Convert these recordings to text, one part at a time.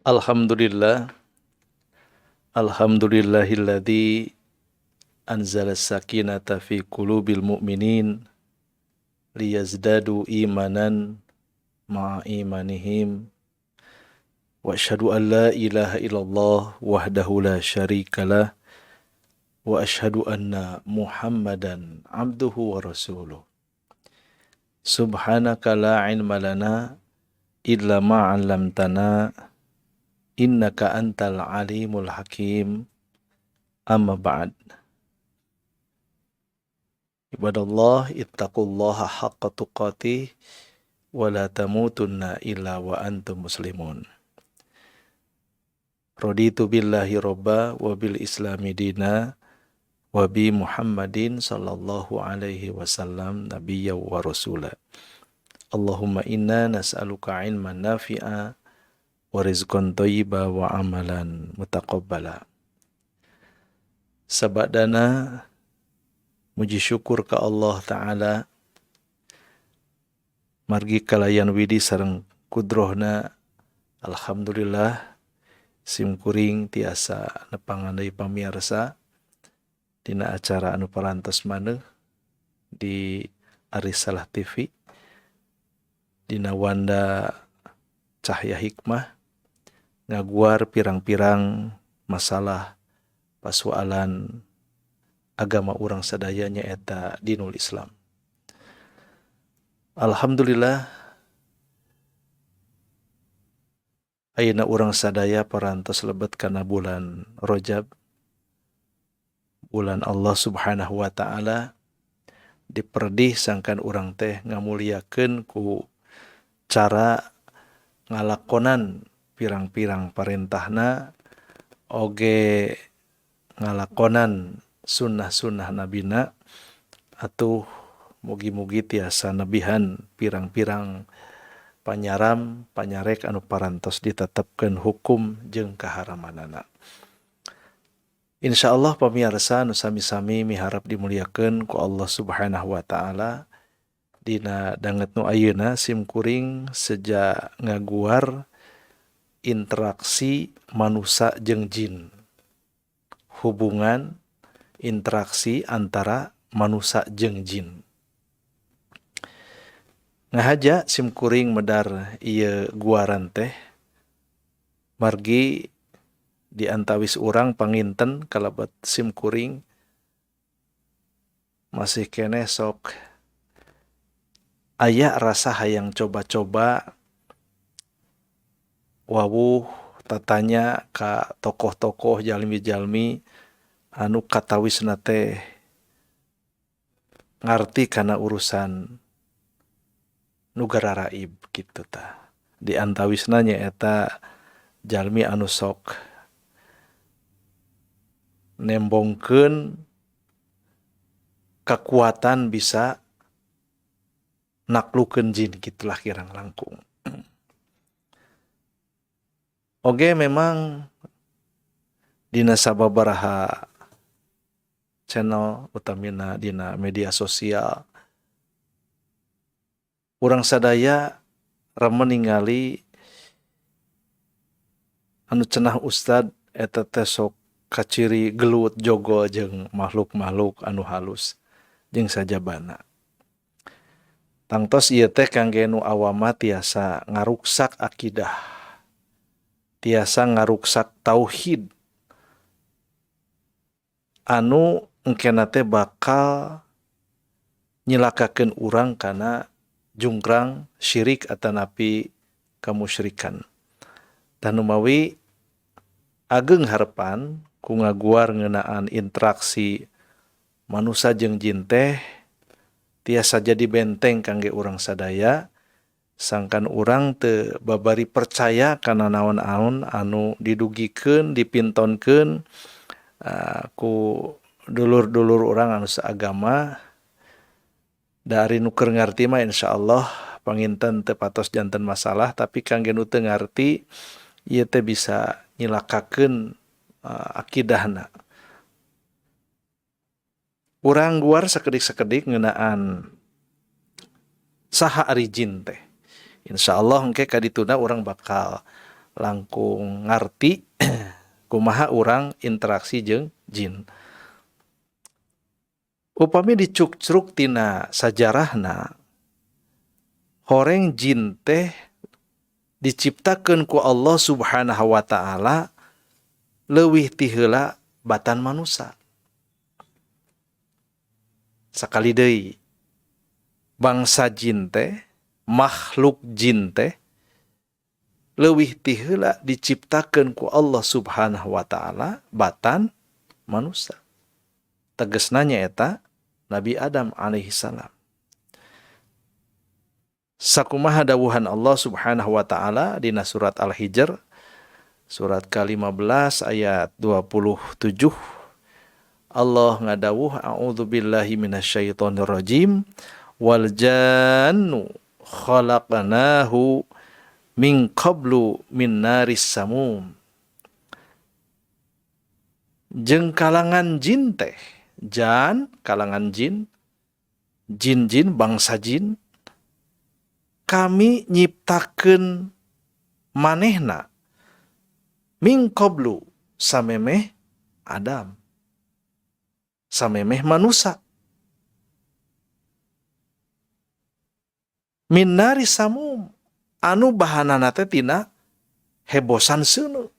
Alhamdulillah. Alhamdulillahilladzi anzala sakinata fi qulubil mu'minin liyazdadu imanan ma'a imanihim wa asyhadu an la ilaha illallah wahdahu la syarikalah wa asyhadu anna Muhammadan abduhu wa rasuluh. Subhanaka la ilma lana illa ma 'allamtana innaka antal alimul hakim. Amma ba'd. Ibadallah, ittaqullaha haqqa tuqatih wa la tamutunna illa wa antum muslimun. Raditu billahi robba wa bil islami dina wa bi Muhammadin sallallahu alaihi wasallam nabiyya wa rasula. Allahumma inna nas'aluka ilman nafi'a wa rizqan thayyiba wa amalan mutaqabbala. Sabadana muji syukur ka Allah Ta'ala, margi kalayan widi sareng kudrohna, alhamdulillah sim kuring tiasa nepangan deui pamiarsa dina acara anu parantos maneuh di Arisalah TV dina wanda Cahaya Hikmah, ngaguar pirang-pirang masalah pasualan agama urang sadaya, nyaeta dinul Islam. Alhamdulillah, ayeuna urang sadaya parantos lebet kana bulan Rajab, bulan Allah Subhanahu wa Ta'ala, diperdih sangkan urang teh ngamuliakeun ku cara ngalakonan pirang-pirang parentahna, oge ngalakonan sunnah-sunnah nabina. Atuh mugi-mugi tiasa nebihan pirang-pirang panyaram panyarek anu parantos ditetepkeun hukum jeung kaharamanana. Insyaallah, pamiarsa nu sami-sami miharap dimuliakeun ku Allah Subhanahu wa Ta'ala, dina danget nu ayeuna sim kuring seja ngaguar interaksi manusia jeung jin, hubungan interaksi antara manusia jeung jin. Ngahaja sim kuring medar ieu guaran teh margi di antawis urang panginten kalebet sim kuring masih keneh sok aya rasa hayang coba-coba, wawuh tatanya ka tokoh-tokoh, jalmi-jalmi anu katawisna teh ngarti kana urusan nu gararaib kitu tah. Di antawisna nyaeta jalmi anu sok nembongkeun kekuatan bisa naklukeun jin, gitulah kirang langkung. Oge memang dina sababaraha channel, utamina dina media sosial, urang sadaya remen ningali anu cenah ustad eta teh sok kaciri gelut jogol jeung makhluk-makhluk anu halus jeung sajabana. Tangtos ieu teh kangge nu awam mah tiasa ngaruksak akidah, tiasa ngaruksak tauhid, anu engkena teh bakal nyilakakeun urang kana jungkrang syirik atanapi kamusyrikan. Tah, numawi ageng harepan ku ngaguar ngeunaan interaksi manusa jeung jin teh tiasa jadi benteng kangge urang sadaya, sangkan urang teu babari percaya kana naon-naon anu didugikeun, dipintonkeun ku dulur-dulur urang anu saagama. Da ari nu keur ngarti mah insyaallah panginten teu patos janten masalah, tapi kangge nu teu ngarti ieu teh bisa nyilakakeun akidahna. Urang guar sakedik-sakedik ngeunaan saha ari jin teh. Insyaallah engke kadituna urang bakal Langkung ngarti kumaha urang interaksi jeung jin. Upami dicukcruk tina sajarahna, horeng jin teh diciptakeun ku Allah Subhanahu wa taala leuwih ti heula batan manusa. Sakali deui, bangsa jin teh, makhluk jin teh leuwih ti heula diciptakeun ku Allah Subhanahu wa taala batan manusa. Tegesna nyaeta Nabi Adam alaihi salam. Sakumaha dawuhan Allah Subhanahu wa taala dina surat Al-Hijr surat ke-15 ayat 27, Allah ngadawuh a'udzubillahi minasyaitonirrajim wal jannu khalaqnahu min qablu min naris samum. Jeung kalangan jin teh, jan kalangan jin, jin-jin bangsa jin, kami nyiptakeun manehna min qablu samemeh Adam, samemeh manusa, min nari samum, anu bahanana teh tina hebosan seuneu.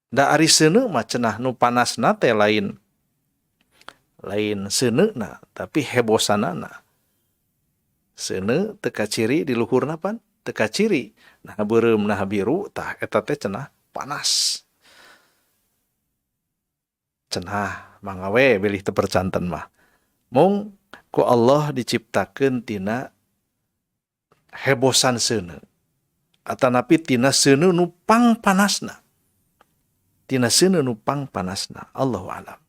Da ari seuneu mah cenah nu panasna teh lain seuneuna tapi hebosanana. Seuneu teu kaciri di luhurna pan, teu kaciri. Nah beureum nah biru tah eta teh cenah panas. Cenah mangga we bilih teu percanten mah. Mung ku Allah diciptakeun tina hebosan seuneu atanapi tina seuneu nu pangpanasna. Tina seuneu nu pangpanasna, Allahu alam.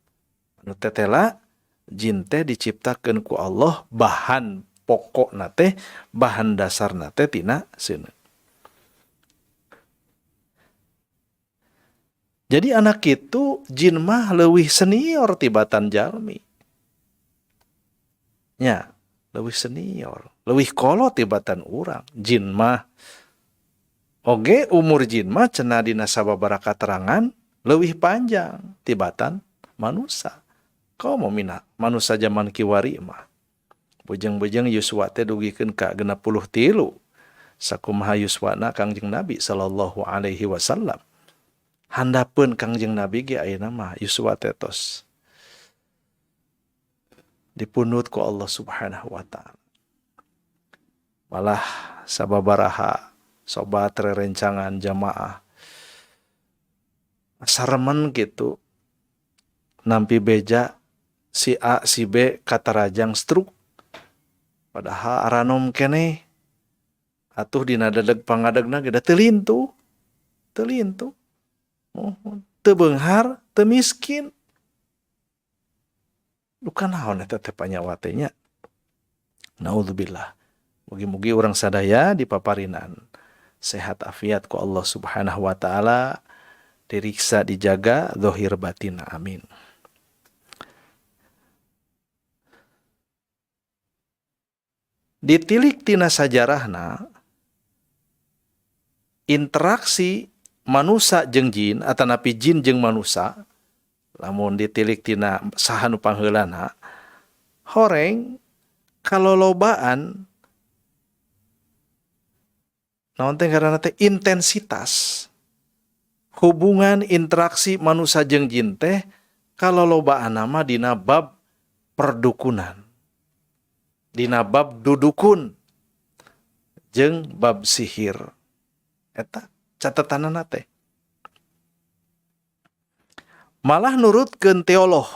Anu tetela jin teh diciptakeun ku Allah bahan pokokna teh, bahan dasarna teh tina seuneu. Jadi anak itu jin mah leuwih senior tibatan jalmi. Nya, leuwih senior, leuwih kolot tibatan urang. Jin mah oge umur jin mah cenah dina sababaraha katerangan leuwih panjang tibatan manusa. Komo mina manusa zaman kiwari mah. Bujeng-bujeng yuswa teh dugikeun ka 63. Sakumaha yuswana Kangjeng Nabi sallallahu alaihi wasallam. Handapeun Kangjeng Nabi ge ayeuna mah yuswa teh tos dipunut ku Allah Subhanahu wa taala. Malah sababaraha sobat rerencangan jamaah saremen gitu nampi beja si A si B katarajang stroke padahal aranom keneh atuh dina dedeg pangadegna ge da teu lintuh teu beunghar teu miskin. Duka naon eta teh panyawa teh nya. Naudzubillah. Mugi-mugi urang sadaya dipaparinan sehat afiat ku Allah Subhanahu wa taala, diriksa dijaga zahir batin, amin. Ditilik tina sajarahna interaksi manusa jeung jin atanapi jin jeung manusa, lamun ditilik tina saha nu pangheulana, horeng kalolobaan naon teh ngaranna teh intensitas hubungan interaksi manusa jeung jin teh kalolobaan mah dina bab perdukunan, dina bab dudukun jeung bab sihir. Eta catatanana teh. Malah nurutkeun teolog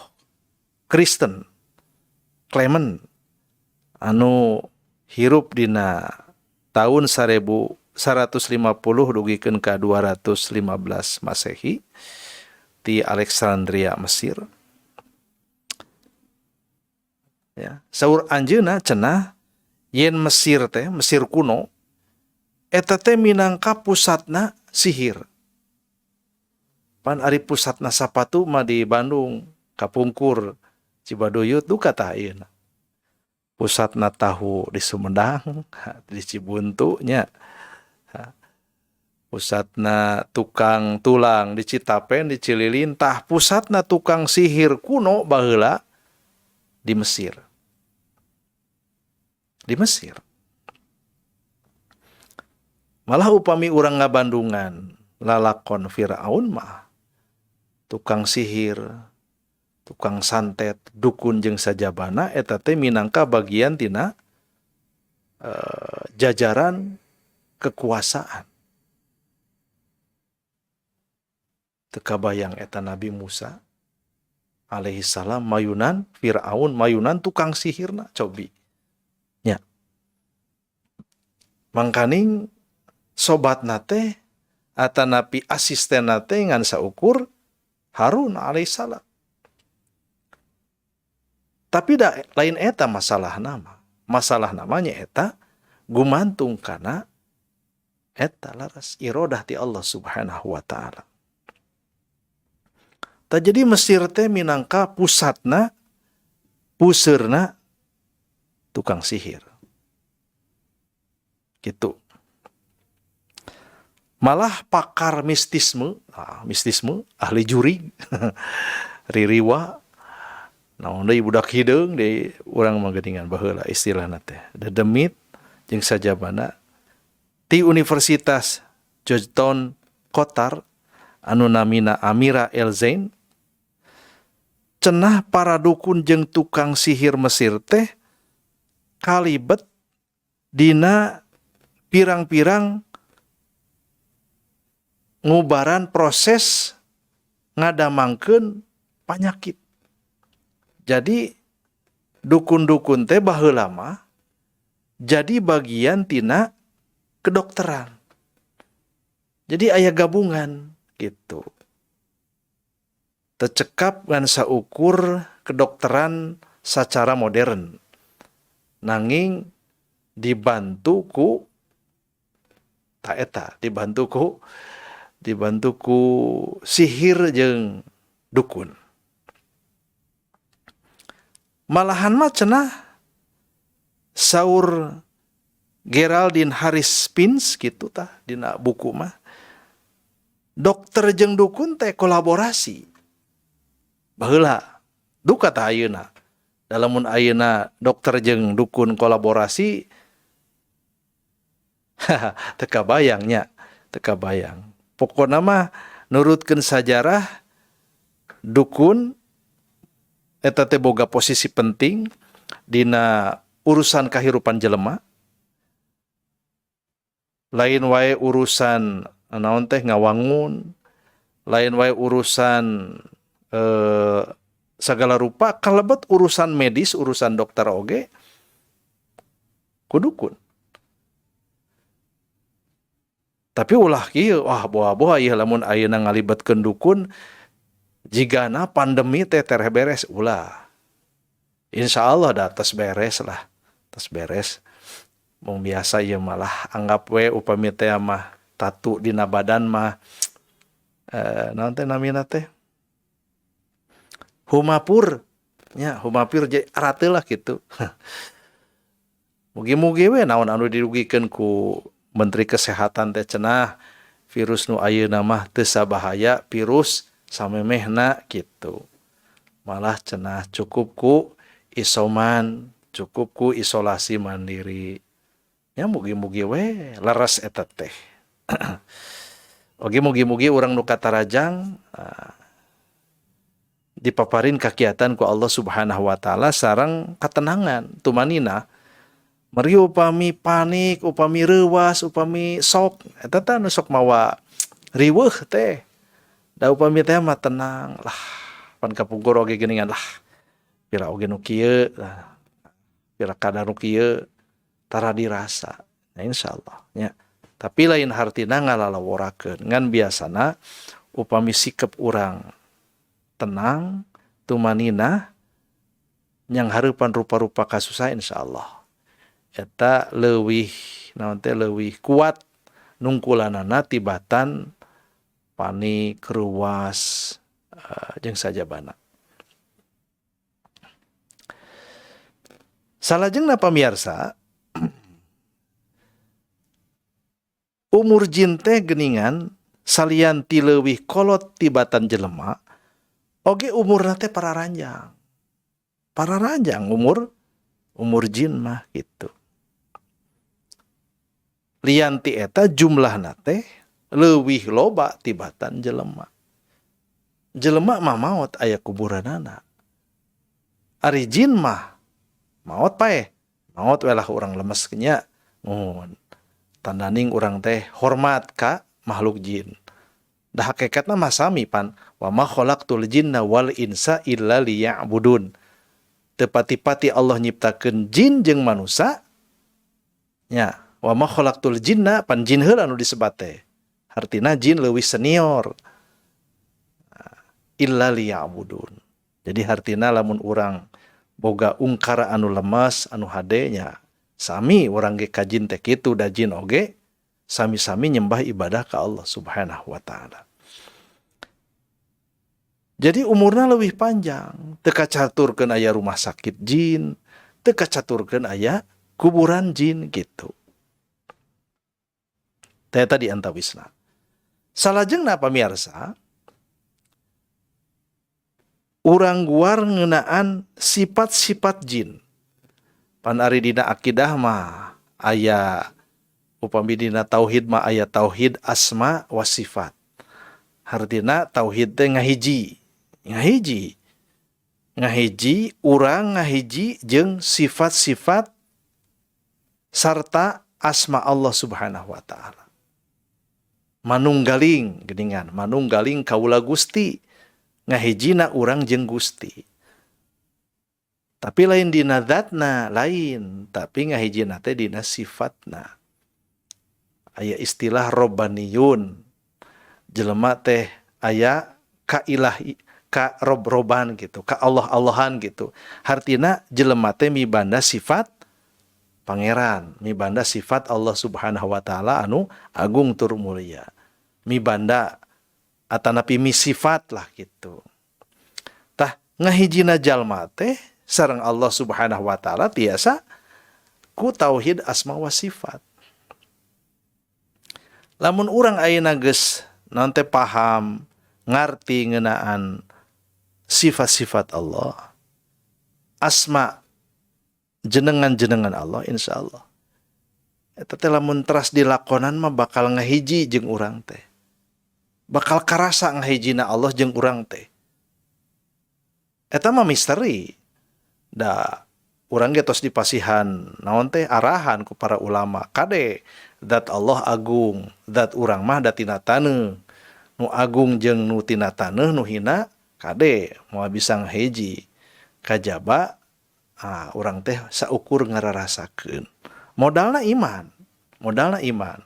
Kristen Clement anu hirup dina tahun 1150 dugikeun ka 215 Masehi di Alexandria Mesir. Ya, saur anjeunna cenah yen Mesir teh, Mesir kuno eta teh minangka pusatna sihir. Pan ari pusatna sapatu mah di Bandung, Kapungkur, Cibaduyut duka tah ayeuna. Pusatna tahu di Sumedang, di Cibuntu nya. Pusatna tukang tulang di Citapen, di Cililin, tah pusatna tukang sihir kuno baheula di Mesir. Di Mesir. Malah upami urang ngabandungan lalakon Firaun mah tukang sihir, tukang santet, dukun jeung sajabana eta teh minangka bagian tina jajaran kekuasaan. Teu kabayang eta Nabi Musa alaihi salam mayunan Firaun, mayunan tukang sihirna cobi. Nya. Mangkaning sobatna teh atanapi asistenna teh ngan saukur Harun alaihi salam. Tapi da lain eta masalah nama. Masalah namanya eta gumantung kana eta laras irodah ti Allah Subhanahu wa taala. Tah jadi Mesir teh minangka pusatna, puseurna tukang sihir. Gitu. Malah pakar mistisme, mistisme, ahli jurig, ririwa, naon deui budak hideung deui urang mah geuningan baheula istilahna teh. Dedemit jeung sajabana ti Universitas Georgetown Qatar anu namina Amira El Zain, cenah para dukun jeung tukang sihir Mesir teh kalibet dina pirang-pirang ngubaran proses ngadamangkeun panyakit. Jadi dukun-dukun teh baheula mah jadi bagian tina kedokteran. Jadi aya gabungan gitu. Tecekap ngan saukur kedokteran secara modern. Nanging dibantu ku ta eta, dibantu ku sihir jeung dukun. Malahan mah cenah saur Geraldine Harris Spins gitu tah dina buku mah, dokter jeung dukun teh kolaborasi. Baheula duka tah ayeuna. Lamun ayeuna dokter jeung dukun kolaborasi teu kabayang nya, teu kabayang. Pokona mah nurutkeun sajarah dukun eta teh boga posisi penting dina urusan kahirupan jelema. Lain wae urusan naon teh ngawangun, lain wae urusan segala rupa, kalebet urusan medis, urusan dokter oge ku dukun. Tapi ulah kieu, wah boa-boa ieu lamun ayeuna ngalibetkeun dukun jigana pandemi teh tereh beres, ulah. Insyaallah da tos beres lah, tos beres. Mung biasa ieu malah anggap we upami teh mah tatu dina badan mah naon teh namina teh? Humapur nya, humapur je arate lah kitu. Mugi-mugi we naon anu dirugikeun ku Menteri Kesehatan teh cenah virus nu ayeuna mah teu sabahaya virus samemehna kitu. Malah cenah cukup ku isoman, cukup ku isolasi mandiri. Ya mugi-mugi we leres eta teh. Oge mugi-mugi urang nu katarajang dipaparin kakiatan ku Allah Subhanahu wa taala sareng katenangan tumanina. Meri upami panik, upami reuwas, upami sok, eta teh anu sok mawa riweuh teh. Da upami teh mah tenang lah, pan kapungkur oge geuningan lah. Pira oge nu kieu, pira kadar nu kieu tara dirasa. Nah, insyaallah nya. Tapi lain hartina ngalalaworakeun, ngan biasana upami sikep urang tenang, tumanina nyang hareupan rupa-rupa kasusah insyaallah. Eta leuwih naon teh leuwih kuat nungkulanana tibatan panik, ruas, jeung sajabana. Salajengna pamiarsa, Umur jin teh geningan salian ti leuwih kolot tibatan jelema, oge umurna teh pararanjang. Pararanjang umur umur jin mah gitu. Lian ti eta jumlahna teh leuwih loba tibatan jelema. Jelema mah maot aya kuburanana. Ari jin mah maot paeh, maot we lah urang lemes nya. Mun tandaning urang teh hormat ka makhluk jin. Da hakikatna mah sami pan, wa ma khalaqtul jinna wal insa illa liya'budun. Teu pati-pati Allah nyiptakeun jin jeung manusia nya, wa ma khalaqtul jinna pan jin heula nu disebat teh. Hartina jin leuwih senior. Illa liya'budun. Jadi hartina lamun urang boga ungkara anu lemas anu hade nya, sami urang ge ka jin teh kitu, da jin oge sami-sami nyembah ibadah ka Allah Subhanahu wa taala. Jadi umurna leuwih panjang, teu kacaturkeun aya rumah sakit jin, teu kacaturkeun aya kuburan jin gitu. Teh tadi antawisna. Salajengna pamirsa, urang guar ngeunaan sifat-sifat jin. Pan ari dina akidah mah aya, upami dina tauhid mah aya tauhid asma wa sifat. Hartina tauhid teh ngahiji, ngahiji. Ngahiji urang ngahiji jeung sifat-sifat sarta asma Allah Subhanahu wa taala. Manunggaling geuningan, manunggaling kaula Gusti, ngahijina urang jeung Gusti. Tapi lain dina zatna, lain, tapi ngahijina teh dina sifatna. Aya istilah robbaniyun. Jelema teh aya ka ilahi, ka rob-roban gitu, ka Allah-Allahan gitu. Hartina jelema teh mibanda sifat pangeran, mibanda sifat Allah Subhanahu wa taala anu agung tur mulia. Mibanda atanapi misifat lah gitu. Tah ngahijina jalma teh sareng Allah Subhanahu wa taala tiasa ku tauhid asma wa sifat. Lamun urang ayeuna geus naon teh paham, ngarti ngeunaan sifat-sifat Allah, asma jenengan-jenengan Allah, insyaallah eta teh lamun teras dilakonan mah bakal ngahiji jeung urang teh. Bakal karasa ngahijina Allah jeung urang teh. Eta mah misteri. Da urang ge tos dipasihan naon teh arahan ku para ulama. Kade zat Allah agung, zat urang mah da tina taneuh. Nu agung jeung nu tina taneuh nu hina kade moal bisa ngahiji. Kajaba urang teh saukur ngararasakeun. Modalna iman, modalna iman.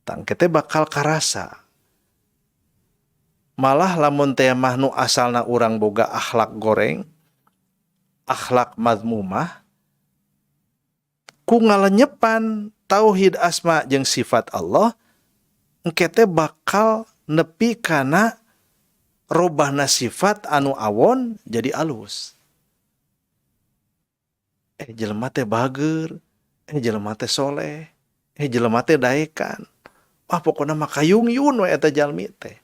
Tangke teh bakal karasa. Malah lamun teh mah nu asalna urang boga akhlak goreng, akhlak mazmumah, ku ngalenyepan tauhid asma jeung sifat Allah, engke teh bakal nepi kana robahna sifat anu awon jadi alus. Jelema teh bager, jelema teh soleh, jelema teh daekan. Wah, pokona mah kayungyun we eta jalmi teh.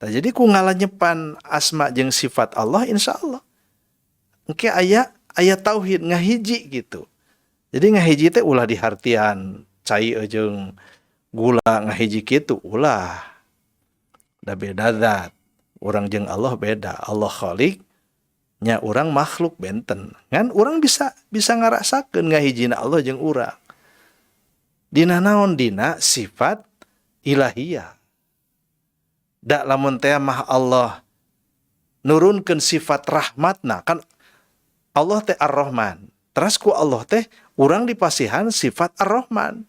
Tah, jadi ku ngalenyepan asma jeung sifat Allah, insyaallah engke aya tauhid ngahiji gitu. Jadi ngahiji teh ulah dihartian cai jeung gula ngahiji kitu, ulah. Da beda zat. Urang jeung Allah beda. Allah khalik nya, urang makhluk benten. Ngan urang bisa ngarasakeun ngahijina Allah jeung urang. Dina naon? Dina sifat ilahiyah. Da lamun teh mah Allah nurunkeun sifat rahmatna, kan Allah teh Ar-Rahman. Teras ku Allah teh urang dipasihan sifat Ar-Rahman.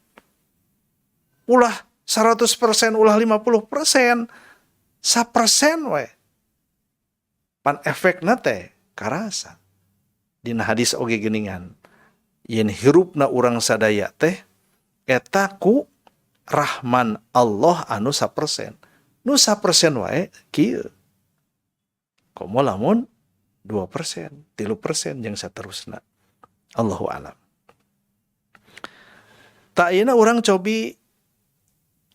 Ulah 100%, ulah 50%, 1% we. Pan efekna teh karasa. Dina hadis oge geuningan. Yen hirupna urang sadaya teh eta ku rahman Allah anu 1%. Nu 1% wae kieu. Komo lamun 2%, 3% jeung saterusna. Allahu alam. Tah, ayeuna urang cobi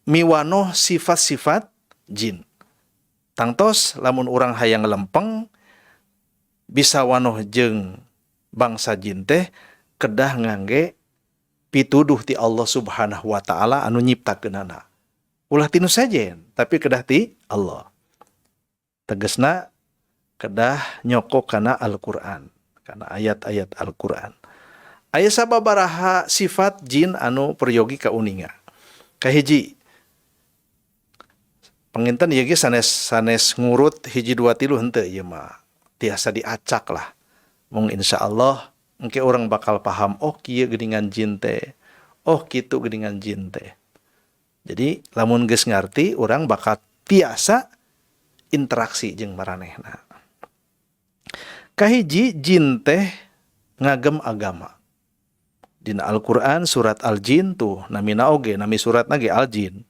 miwanoh sifat-sifat jin. Tangtos lamun urang hayang lempeng bisa wanoh jeung bangsa jin teh kedah ngangge pituduh ti Allah Subhanahu wa taala anu nyiptakeunana. Ulah ti nu sejen, tapi kedah ti Allah. Tegesna kedah nyokok kana Al-Qur'an, kana ayat-ayat Al-Qur'an. Aya sababaraha sifat jin anu peryogi kauninga. Kahiji, panginten ieu ge sanes sanes ngurut hiji dua tilu, henteu, ieu mah tiasa diacak lah. Mung insyaallah engke urang bakal paham, oh kieu geuningan jin teh, oh kitu geuningan jin teh. Jadi lamun geus ngarti, urang bakal tiasa interaksi jeung maranehna. Kahiji, jin teh ngagem agama. Dina Al-Qur'an surat Al-Jin tuh, namina oge, nami suratna ge Al-Jin.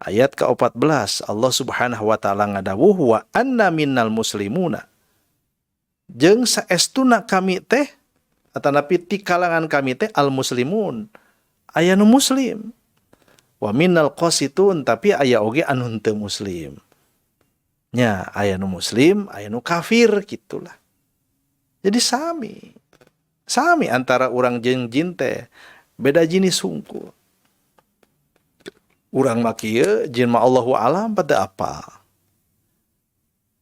Ayat ke-14 Allah Subhanahu wa taala ngadawuh wa anna minnal muslimuna. Jeung saestuna kami teh atanapi ti kalangan kami teh al muslimun. Aya nu muslim. Wa minnal qasitun, tapi aya oge anu henteu muslim. Nya, aya nu muslim, aya nu kafir, gitulah. Jadi sami. Sami antara urang jeung jin teh, beda jenis hungkul. Urang mah kieu, jin mah Allahu alam pada apa.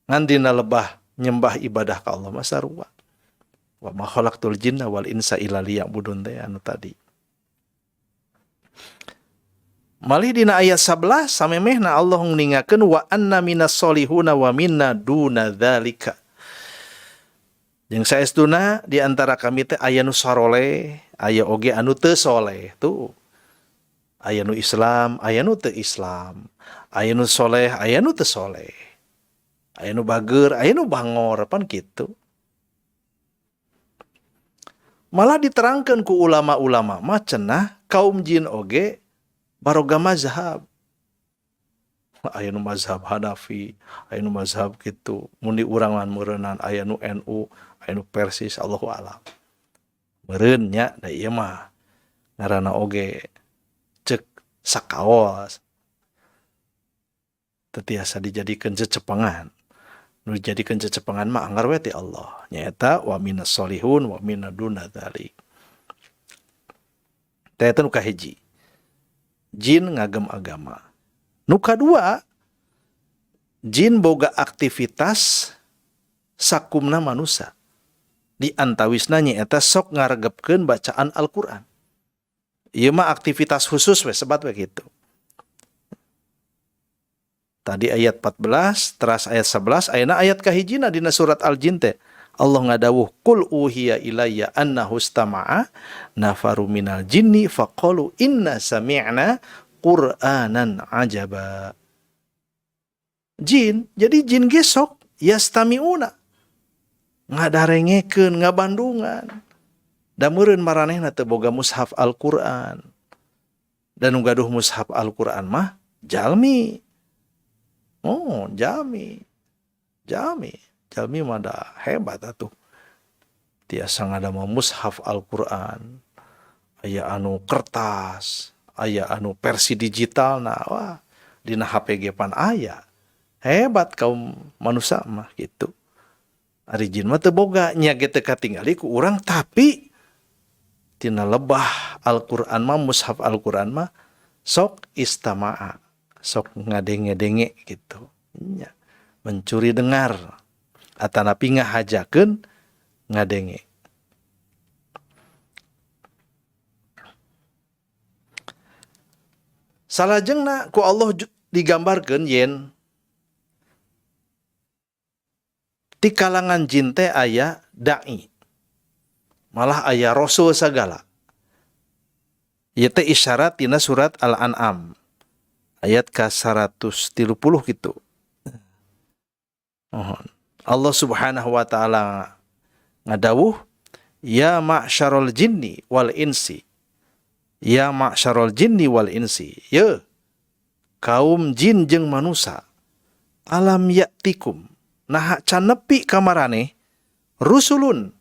Ngan dina lebah nyembah ibadah ka Allah mah sarua. Wa ma khalaqtul jinna wal insa illa liya'budun teh anu tadi. Malih dina ayat 11 samemehna Allah nguningakeun wa anna minas solihuna wa minna duna dzalika. Jeung saestuna di antara kami teh aya nu saroleh, aya oge anu teu soleh tuh. Aya nu Islam, aya nu teu Islam. Aya nu soleh, aya nu teu soleh. Aya nu bager, aya nu bangor, pan kitu. Malah diterangkan ku ulama-ulama mah cenah kaum jin oge baroga mazhab. Aya nu mazhab Hanafi, aya nu mazhab kitu. Mun di urang mah meureunnan aya nu NU, aya nu Persis, Allahu alam. Meureun nya, da ieu mah ngaranna oge cek sakaos. Teu tiasa dijadikeun cecepengan. Nu dijadikeun cecepengan mah anggar we ti Allah. Nyaeta wa minas solihun wa minna duna dzalik. Teh eta nu kahiji. Jin ngagem agama. Nu kadua, jin boga aktivitas sakumna manusia. Di antawisna nyaeta sok ngaregepkeun bacaan Al-Qur'an. Ieu mah aktivitas khusus we, sebat we gitu. Tadi ayat 14, teras ayat 11, ayeuna ayat kahijina dina surat Al-Jin teh. Allah ngadawuh qul uhiya ilayya annahu istama'a nafaru minal jinni faqalu inna sami'na qur'anan ajaba. Jin, jadi jin ge sok yastami'una. Ngadarengekeun, ngabandungan. Da meureun maranehna teu boga mushaf Al-Qur'an. Dan nu gaduh mushaf Al-Qur'an mah jalmi. Oh, jalmi. Jalmi. Jalmi mah da hebat atuh. Tiasa ngadamel mushaf Al-Qur'an. Aya anu kertas, aya anu versi digital, nah wah dina HP ge pan aya. Hebat kaum manusia mah gitu. Ari jin mah teu boga, nya ge teu katingali ku urang, tapi tina lebah Al-Qur'an mah, mushaf Al-Qur'an mah sok istama'a, sok ngadenge-denge gitu. Nya, mencuri dengar atanapi ngahajakeun ngadenge. Salajengna ku Allah digambarkeun yen ti kalangan jin teh aya dai. Malah aya rasul sagala. Ieu teh isyarat tina surat Al-An'am ayat ka 130 gitu. Mohon. Allah Subhanahu wa taala ngadawuh ya ma'syarul jinni wal insi. Ya ma'syarul jinni wal insi. Ye kaum jin jeung manusa. Alam ya'tikum, naha can nepi ka maraneh rusulun,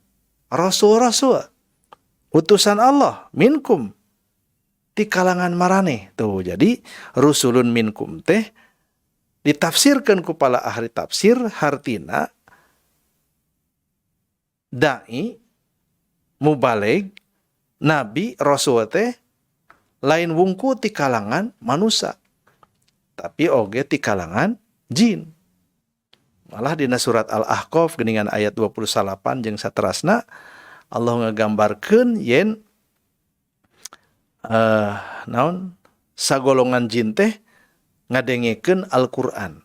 rasul-rasul, utusan Allah, minkum Ti kalangan maraneh tuh. Jadi rusulun minkum teh ditafsirkan ku para ahli tafsir hartina dai, mubalig, nabi, rasul teh lain wungkul ti kalangan manusia, tapi oge ti kalangan jin. Malah dina surat Al-Ahqaf geningan ayat 28 jeung saterasna Allah ngagambarkeun yen naon, sagolongan jin teh ngadengekeun Al-Qur'an,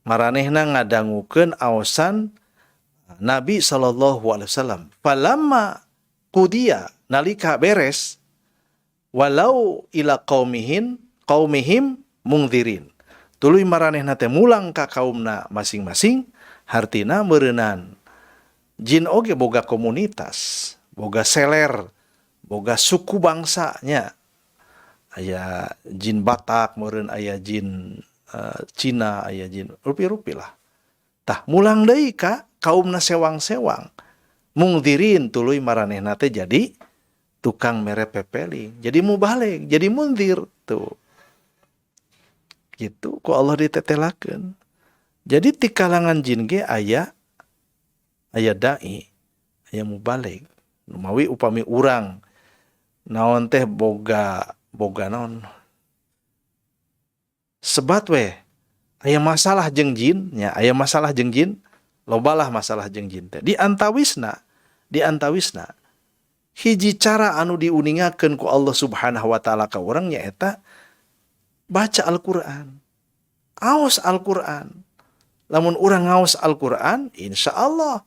maranehna ngadangukeun aosan Nabi sallallahu alaihi wasallam. Falamma qudiya, nalika beres, walau ila qaumihin qaumihim mungdzirin, tuluy maranehna teh mulang ka kaumna masing-masing. Hartina meureunan jin oge boga komunitas, boga seler, boga suku bangsanya. Aya jin Batak meureun, aya jin Cina, aya jin rupi-rupi lah. Tah, mulang deui ka kaumna sewang-sewang, mungdzirin, tuluy maranehna teh jadi tukang mere pepeling, jadi mubalig, jadi mundzir tuh. Gitu ku Allah ditetelakeun. Jadi ti kalangan jin ge aya aya dai, aya mubalig. Mawi upami urang naon teh boga boga naon, sebat we aya masalah jeung jin nya, aya masalah jeung jin, lobalah masalah jeung jin teh. Di antawisna hiji cara anu diuningakeun ku Allah Subhanahu wa Ta'ala ka urang nyaeta baca Al-Qur'an, aos Al-Qur'an. Lamun urang ngaos Al-Qur'an, insya Allah,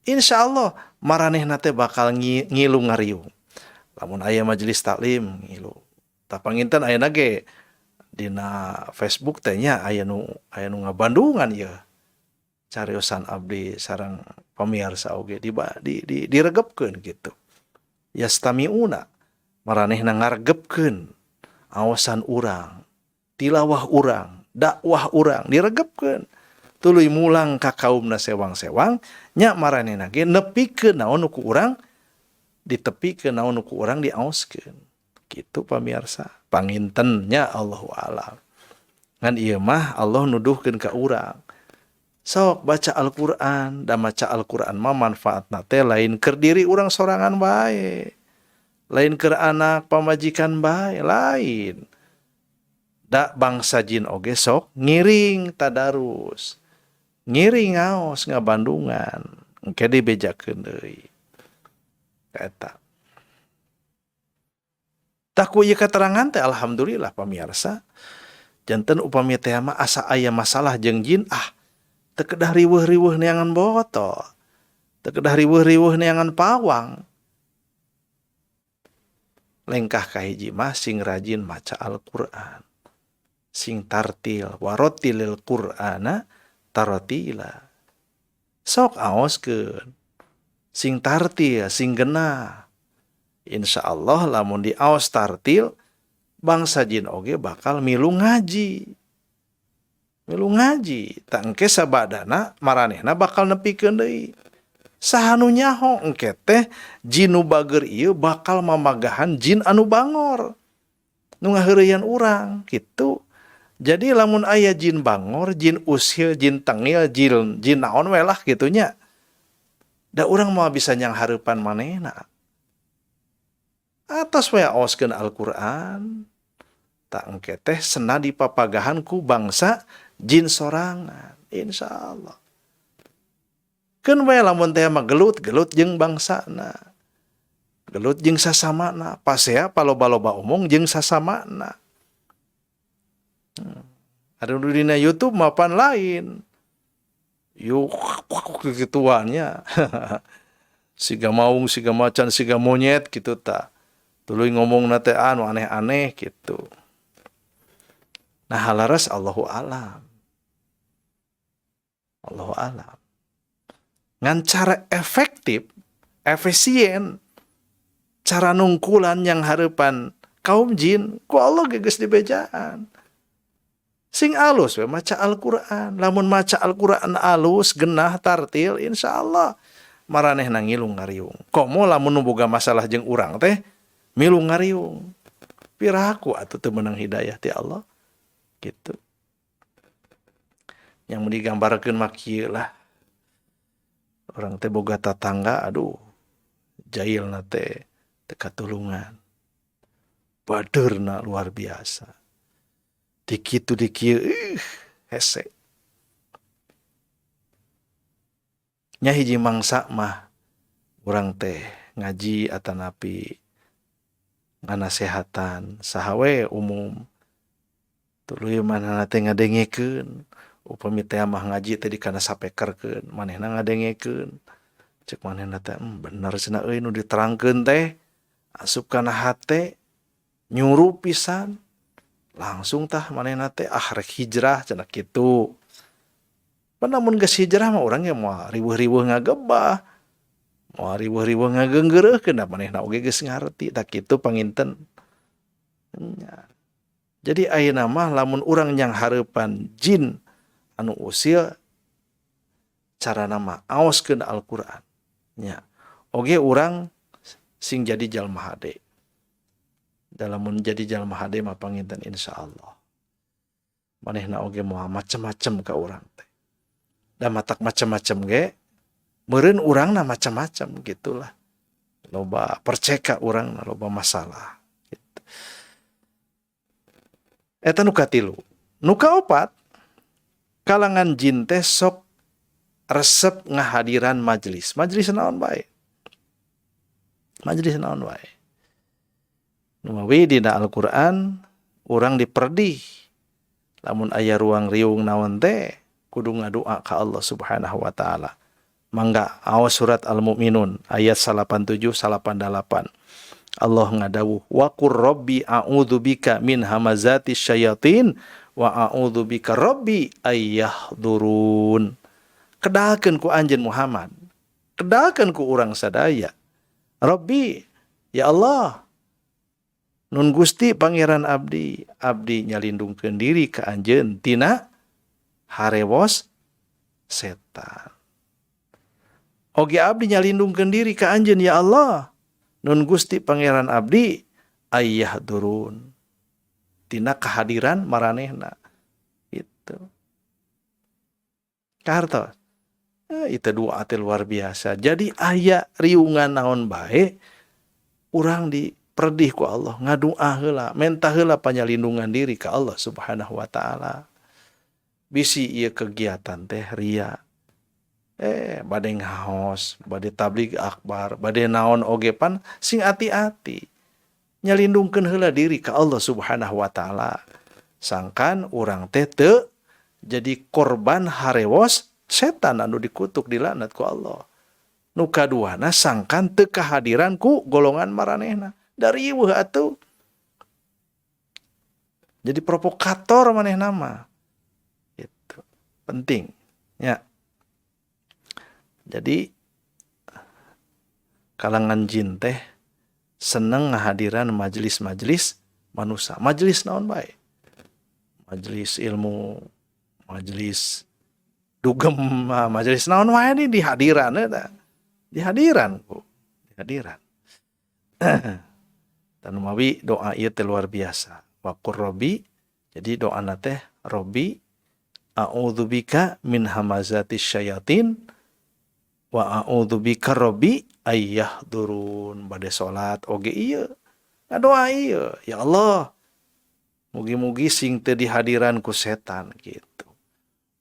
insya Allah maranehna teh bakal ngilu ngariung. Lamun aya majelis taklim ngilu. Tah, panginten ayeuna ge dina Facebook teh nya aya nu ngabandungan ieu cariosan abdi sareng pamiarsa oge di diregepkeun gitu. Yastamiuna, maranehna ngaregepkeun aosan urang, tilawah urang, dakwah urang diregepkeun, tuluy mulang ka kaumna sewang-sewang nya. Maranehna ge nepikeun naon nu ku urang ditepikeun, naon nu ku urang diaoskeun gitu, pamiarsa. Panginten nya, Allahu alam, ngan ieu mah Allah nuduhkeun ka urang, sok baca Al-Qur'an. Da maca Al-Qur'an mah manfaatna teh lain keur diri urang sorangan bae, lain keur anak pamajikan bae, lain. Da bangsa jin oge sok ngiring tadarus, ngiring ngaos, ngabandungan. Engke dibejakeun deui eta. Tah, ku ieu keterangan teh alhamdulillah, pamiarsa. Janten upami teh mah asa aya masalah jeung jin, ah, teu kedah riweuh-riweuh neangan botol, teu kedah riweuh-riweuh neangan pawang. Lengkah kahiji mah sing rajin maca Al-Qur'an, sing tartil. Warotilil Qur'ana tarotila, sok aoskeun sing tartil, sing genah. Insya Allah lamun diaos tartil, bangsa jin oge bakal milu ngaji, milu ngaji. Tah, engke sabadana maranehna bakal nepikeun deui. Saha nu nyaho, engke teh jin nu bager ieu bakal mamagahan jin anu bangor nu ngaheureyan urang gitu. Jadi lamun aya jin bangor, jin usil, jin tengil, jin jin naon we lah gitu nya, da urang moal bisa nyanghareupan manehna. Atos we aoskeun Al-Qur'an. Tah, engke teh sena dipapagahan ku bangsa jin sorangan, insyaallah. Keun we lamun teh mah gelut, gelut jeung bangsana, gelut jeung sasamana, pasea paloba-loba omong jeung sasamana. Ada nu dina YouTube mapan lain yuk gituannya, siga maung, siga macan, siga monyet gitu. Tah, tuluy ngomong teh anu aneh-aneh gitu. Nah, halaras Allahu alam, Allahu alam. Ngan cara efektif, efisien, cara nungkulan nyanghareupan kaum jin ku Allah geus dibejaan, sing alus we maca Al-Qur'an. Lamun maca Al-Qur'an alus, genah, tartil, insyaallah maranehna ngilu ngariung. Komo lamun nu boga masalah jeung urang teh. Milu ngariung. Piraku atuh teu meunang hidayah ti Allah. Gitu. Yang mau digambarkeun mah kieu lah. Urang teh boga tatangga, aduh, jailna teh teu katulungan. Badeurna luar biasa. Dikitu dikieu, hese. Nya hiji mangsa mah urang teh ngaji atanapi nganasehatan saha we umum. Tuluy manehna teh ngadengekeun. Upami teh mah ngaji teh dikana sapekerkeun, manehna ngadengekeun. Cek manehna teh, bener cenah euy nu diterangkeun teh. Asup kana hate, nyuruh pisan. Langsung tah manehna teh ah rek hijrah cenah kitu. Pan lamun geus hijrah mah urang ge moal riweuh-riweuh ngagebah. Moal riweuh-riweuh ngageunggeureuhkeun da manehna oge geus ngarti tah kitu panginten. Nya. Jadi ayeuna mah lamun urang nyang hareupan jin anu usil carana mah aoskeun Al-Qur'an. Nya. Oge urang sing jadi jalma hade. Lamun jadi jalma hade mah panginten insyaallah. Manehna oge moal macem-macem ka urang teh. Da matak macem-macem ge meureun urangna macem-macem gitulah. Loba perceka urangna, loba masalah gitu. Eta nu katilu. Nu kaopat, kalangan jin teh sok resep ngahadiran majelis. Majelis naon bae? Majelis naon wae? Nu mawi dina Al-Qur'an urang diperdih. Lamun aya ruang riung naon teh kudu ngadua ka Allah Subhanahu wa taala. Mangga aos surat Al-Mu'minun ayat 87 88. Allah ngadawuh wa qur rabbi a'udzubika min hamazati syayatin wa a'udzubika rabbi ayyahdurun. Kedalkeun ku anjeun Muhammad. Kedalkeun ku urang sadaya. Rabbi, ya Allah, nun Gusti Pangeran abdi, abdi nyalindungkeun diri ka anjeun tina harewos setan. Oge abdi nyalindungkeun diri ka anjeun ya Allah, nun Gusti Pangeran abdi ayyahdurun. Tina kehadiran maranehna. Gitu. Kahartos. Itu doa teh luar biasa. Jadi aya riungan naon bae urang diperdih ku Allah, ngadua heula, menta heula panyalindungan diri ka Allah Subhanahu wa taala. Bisi ieu kegiatan teh ria. Bade ngaos, bade tabligh akbar, bade naon oge pan sing ati-ati. Nyalindungkeun heula diri ka Allah Subhanahu wa taala. Sangkan urang teh teu jadi korban harewos setan anu dikutuk dilaknat ku Allah. Nu kaduana sangkan teu kahadiran ku golongan maranehna. Dariweuh atuh. Jadi provokator manehna mah. Itu penting ya. Jadi kalangan jin teh seneng ngahadiran majelis-majelis manusia. Majelis naon bae? Majelis ilmu, majelis dugem, majelis naon wae di dihadiran eta. Dihadiran ku, dihadiran. Dan mawi doa ieu teh luar biasa. Wa qur rabbi, jadi doana teh rabbi a'udzubika min hamazati syayatin wa a'udzubika rabbi ayyahdurun. Bade salat oge ieu. Ngadoa ieu, ya Allah, mugi-mugi sing teu dihadiran ku setan gitu.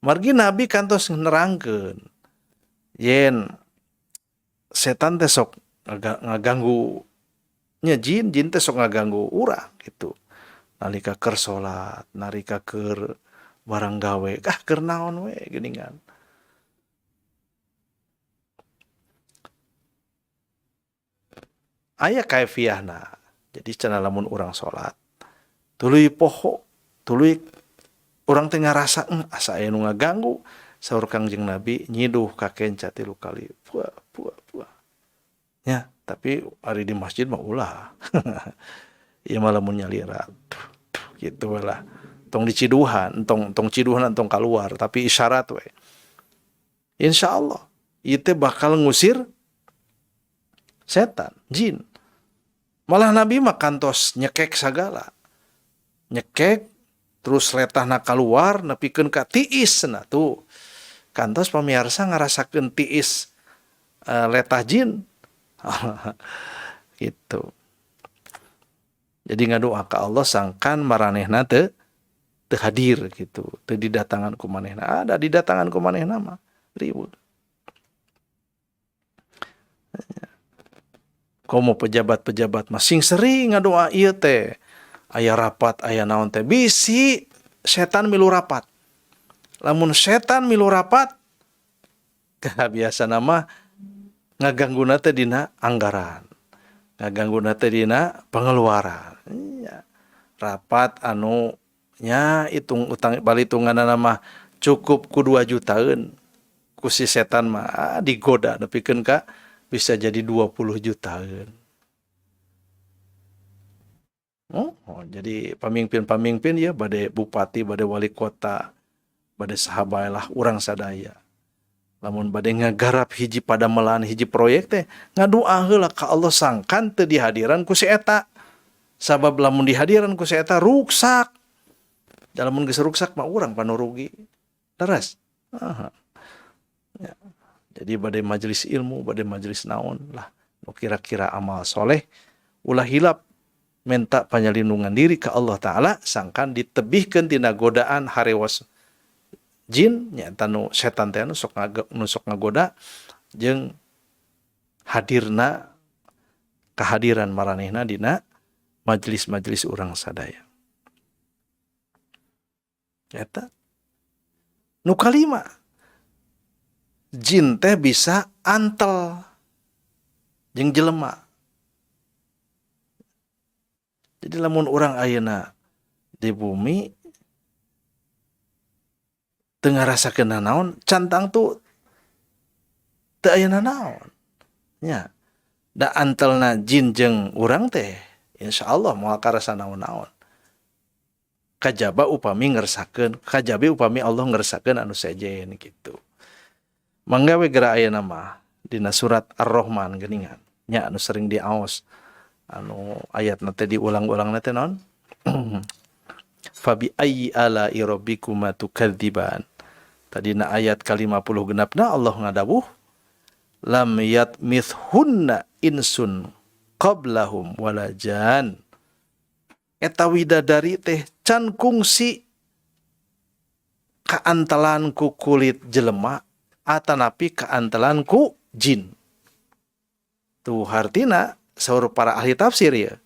Margi Nabi kantos nerangkeun yen setan teh sok ngaganggu nya jin, jin teh sok ngaganggu urang gitu. Nalika keur salat, nalika keur barang gawe, ah keur naon we geuningan. Aya kaifiahna. Jadi cenah lamun urang salat, tuluy poho, tuluy urang teh ngarasa asa aya nu ngaganggu. Saur Kangjeng Nabi nyiduh ka kenca 3 kali. Pua pua pua. Ya, tapi ari di masjid mah ulah. Ieu mah lamun nyalira gitu lah. Tong diciduhan, tong ciduhan tong kaluar, tapi isyarat we. Insyaallah ieu teh bakal ngusir setan, jin. Malah Nabi mah kantos nyekek sagala. Nyekek terus letahna kaluar nepikeun ka tiis cenah tuh. Kantos pamiarsa ngarasakeun tiis letah jin. Gitu. Jadi ngadoa ka Allah sangkan maranehna teu hadir gitu, teu didatangan ku manehna. Ada didatangan ku manehna mah riweuh. Komo pejabat-pejabat mah sing sering ngadoa ieu teh. Aya rapat aya naon teh bisi setan milu rapat. Lamun setan milu rapat biasana mah ngagangguna teh dina anggaran, ngagangguna teh dina pengeluaran. Iya. Rapat anu nya hitung utang balitunganna mah cukup ku 2 jutaan. Ku si setan mah digoda nepikeun ka bisa jadi 20 jutaan. Oh, jadi pamimpin-pamimpin ya bade bupati, bade wali kota, bade sahabat lah urang sadaya. Lamun bade ngagarap hiji padamelan hiji proyek teh ngadoa heula ka Allah sangkan teu dihadiran ku si eta. Sabab lamun dihadiran ku si eta ruksak. Lamun geus ruksak mah urang panu rugi. Leres. Aha. Ya. Jadi bade majelis ilmu, bade majelis naon lah, nu kira-kira amal soleh, ulah hilap minta penyelindungan diri ke Allah Ta'ala, sangkan ditebihkeun tina godaan harewas jin, nyaeta nu setan teh nu sok ngagoda, jeung hadirna kehadiran maranehna dina majelis-majelis urang sadaya. Eta nu kalima, jin teh bisa antel jeung jelema. Jadi lamun urang ayeuna di bumi teu ngarasakeun nanaon, cantang tuh teu aya nanaon. Nya, da antelna jin jeung urang teh insyaallah moal karasa naon-naon. Kajaba upami ngersakeun, kajabi upami Allah ngersakeun anu sejen gitu. Mangga we geura ayeuna mah dina surat Ar-Rahman geuningan. Nya anu sering diaos. Anu ayatna teh diulang-ulang teh naon? Fabi ayyi ala'i rabbikuma tukadziban. Tadina ayat ka-50 genapna Allah ngadawuh lam yatmithunna insun qablahum wala jan. Eta widadari teh can kungsi kaantelan ku kulit jelema atanapi kaantelan ku jin. Tuh hartina saur para ahli tafsir ya.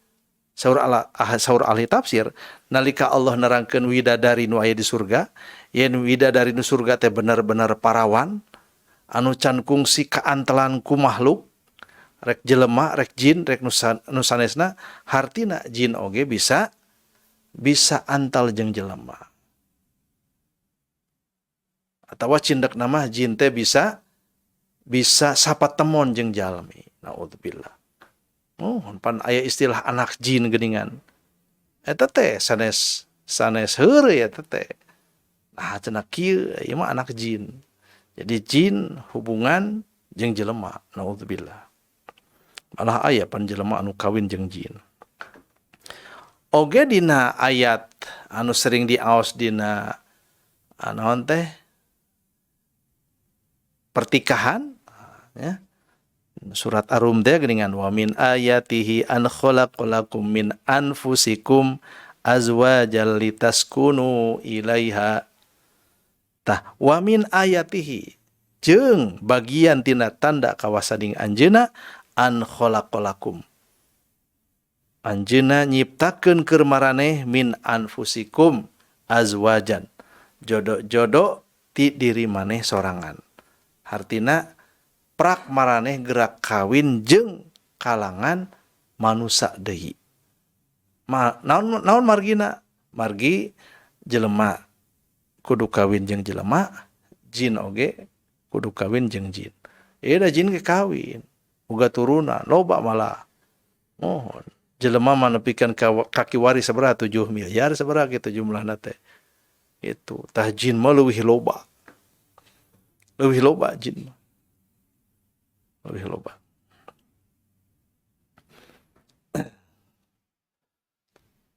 Saur ahli tafsir nalika Allah nerangkeun widadari nu aya di surga, yen widadari nu surga teh bener-bener parawan anu can kungsi kaantelan ku makhluk, rek jelema, rek jin, rek nu sanesna, hartina jin oge bisa antal jeung jelema. Atawa cindek nama jin teh bisa sapatemon jeung jalmi. Naudzubillah. Oh, pan aya istilah anak jin geuningan. Eta teh sanes heureuy eta teh. Nah, cenah kieu ieu mah anak jin. Jadi jin hubungan jeung jelema, naudzubillah. Malah aya pan jelema anu kawin jeung jin. Oge dina ayat anu sering diaos dina naon teh pertikahan ya. Surat Ar-Rum teh geuningan wa min ayatihi an khalaqalakum min anfusikum azwajan litaskunu ilaiha. Tah wa min ayatihi jeung bagian tina tanda kawasaning anjeunna an khalaqalakum. Anjeunna nyiptakeun keur maraneh min anfusikum azwajan. Jodoh-jodoh ti diri maneh sorangan. Hartina prak maraneh gerak kawin jeung kalangan manusa deui. Naon margina? Margi jelema kudu kawin jeung jelema, jin oge kudu kawin jeung jin. Ieu da jin ge kawin, boga turunan, loba malah. Mohon jelema mah nepikeun kaki waris sabaraha 7 miliar sabaraha kitu jumlahna teh. Itu tah jin mah leuwih loba. Leuwih loba jin mah. Lebih loba.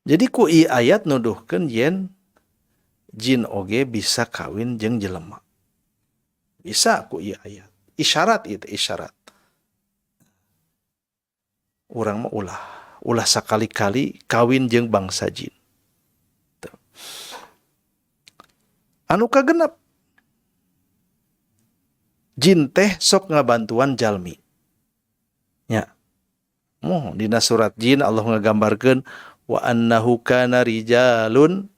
Jadi ku ieu ayat nuduhkeun yen jin oge bisa kawin jeung jelema. Bisa ku ieu ayat. Isyarat ieu teh, isyarat. Urang mah ulah sakali-kali kawin jeung bangsa jin. Tuh. Anu kagenep, jin teh sok ngabantuan jalmi. Nya. Moh dina surat jin Allah ngagambarkeun wa annahu kana rijalun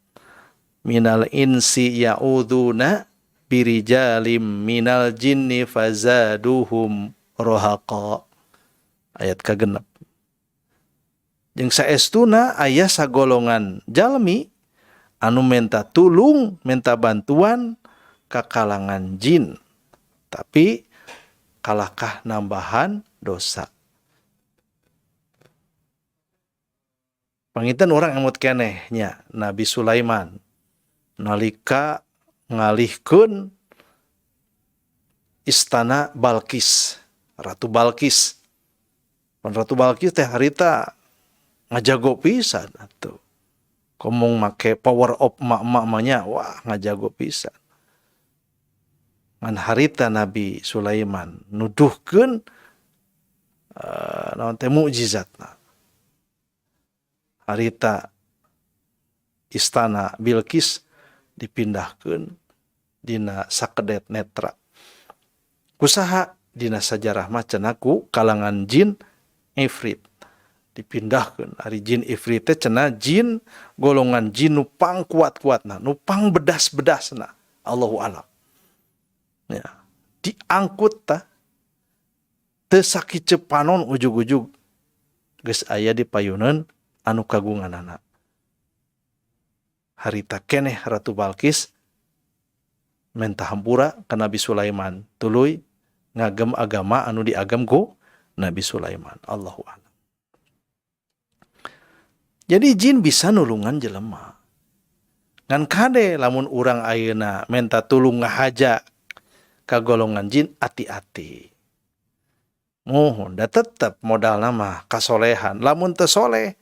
minal insi ya'udzuna birijalim minal jinni fazaduhum rohaqa. Ayat kagenep. Jeung saestuna aya sagolongan jalmi anu menta tulung, menta bantuan ka kalangan jin. Tapi kalakah nambahan dosa. Panginten urang emut keneh nya Nabi Sulaiman nalika ngalihkeun istana Balkis, Ratu Balkis. Pan Ratu Balkis teh harita ngajago pisan atuh. Komong make power of emak-emak mah nya, wah ngajago pisan. Ngan harita Nabi Sulaiman nuduhkeun naon teh mukjizatna. Harita istana Bilqis dipindahkeun dina sakedet netra. Kusaha dina sajarah mah cenah ku kalangan jin Ifrit dipindahkeun. Ari jin Ifrit teh cenah jin golongan jin nu pang kuat-kuatna, nu pang bedas-bedasna. Allahu alam. Ya, diangkut tah teu sakiceup panon ujug-ujug geus aya di payuneun anu kagunganana. Harita keneh Ratu Balkis menta hampura ka Nabi Sulaiman, tuluy ngagem agama anu diagem ku Nabi Sulaiman. Allahu a'lam. Jadi jin bisa nulungan jelema. Ngan kade lamun urang ayeuna menta tulung ngahaja ka golongan jin, ati-ati. Muhun da tetep modalna mah kasolehan. Lamun teu soleh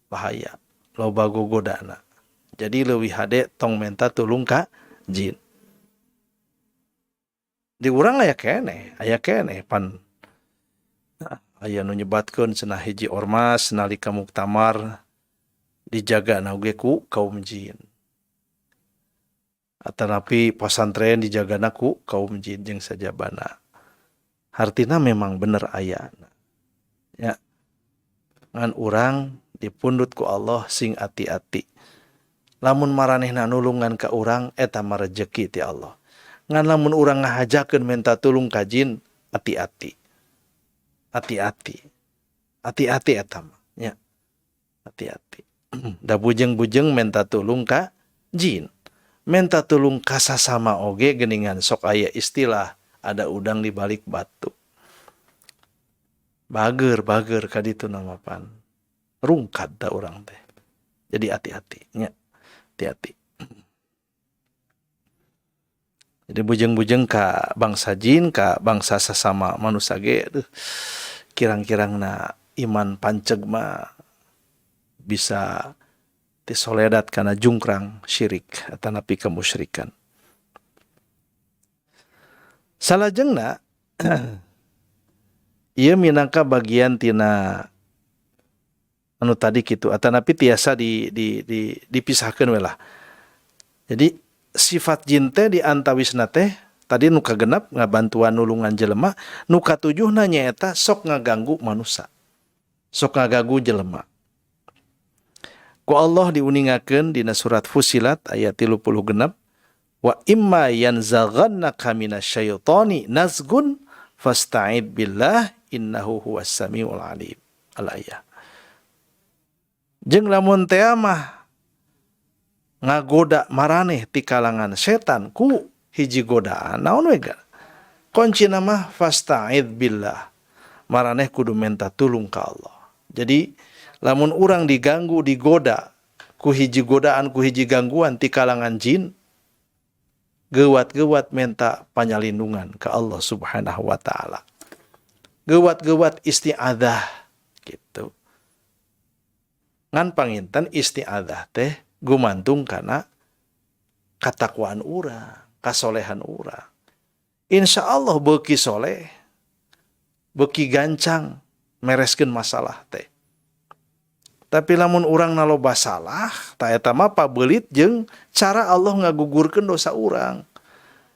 bahaya, loba gogodana. Jadi leuwih hade tong menta tulung ka jin. Di urang aya keneh pan. Nah, aya nu nyebatkeun cenah hiji ormas nalika muktamar dijaga na oge ku kaum jin. Atanapi pasantren dijagana ku kaum jin jeung sajabana. Hartina memang bener aya. Ya. Ngan urang dipundut ku Allah sing ati-ati. Lamun maranehna nulungan ka urang eta mah rejeki ti Allah. Ngan lamun urang ngahajakeun menta tulung ka jin, ati-ati. Ati-ati. Ati-ati eta mah nya. Ati-ati. Da bujeng-bujeng menta tulung ka jin. Menta tulung ka sasama oge geuningan sok aya istilah ada udang di balik batu. Bager-bager ka ditu nama pan. Rungkad da urang teh. Jadi hati-hati nya. Hati-hati. Jadi bujeng-bujeng ka bangsa jin, ka bangsa sesama manusia ge, aduh, kirang-kirangna iman panceg mah bisa tisoledat kana jungkrang syirik atanapi kemusyrikan. Salajengna ieu minangka bagian tina anu tadi kitu atanapi tiasa dipisahkeun we lah. Jadi sifat jin teh di antawisna teh tadi nu kagenep ngabantuan nulungan jelema, nu katujuhna nyaeta sok ngaganggu manusia, sok ngaganggu jelema. Ku Allah diuningakeun dina surat Fusilat ayat 36, wa imma yanzaghannaka minasyaitani nazgun fasta'id billah innahu huwas samiul alim. Al-ayah. Jeung lamun teh mah ngagoda maraneh ti kalangan setan ku hiji godaan naon we ga? Kuncina mah fasta'id billah. Maraneh kudu menta tulung ka Allah. Jadi lamun urang diganggu, digoda ku hiji godaan, ku hiji gangguan ti kalangan jin, gewat-gewat menta panyalindungan ka Allah Subhanahu wa taala. Gewat-gewat isti'adzah gitu. Ngan panginten isti'adzah teh gumantung kana katakwaan urang, kasolehan urang. Insya Allah beuki soleh, beuki gancang mereskeun masalah teh. Tapi lamun urang naloba salah, ta eta mah pabeulit jeung cara Allah ngagugurkeun dosa urang.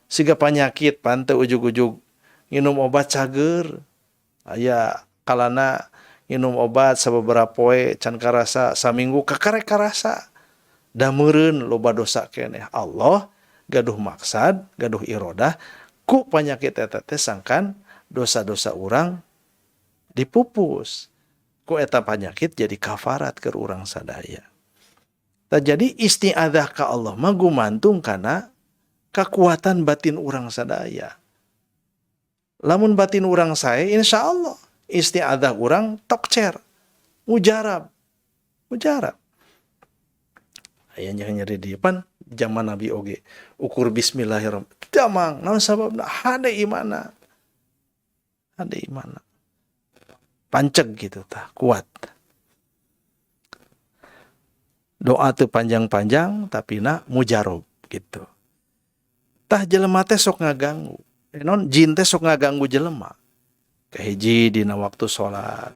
Siga panyakit pan teu ujug-ujug nginum obat cager. Aya kalana nginum obat sababaraha poe can karasa, saminggu kakarek karasa. Da meureun loba dosa keneh. Allah gaduh maksad, gaduh irodah ku panyakit eta teh sangkan dosa-dosa urang dipupus. Ku eta panyakit jadi kafarat keur urang sadaya. Tah jadi isti'adzah ka Allah mah gumantung kana kekuatan batin urang sadaya. Lamun batin urang sae, insya Allah isti'adzah urang tokcer, mujarab, mujarab. Aya nyeri di depan zaman Nabi oge ukur bismillahirrahmanirrahim. Damang, naon sababna? Hade imana. Hade imana. Panceg gitu tah, kuat. Doa teu panjang-panjang tapi na mujarob gitu. Tah jelema teh sok ngaganggu. Non jin teh sok ngaganggu jelema. Kahiji dina waktu salat.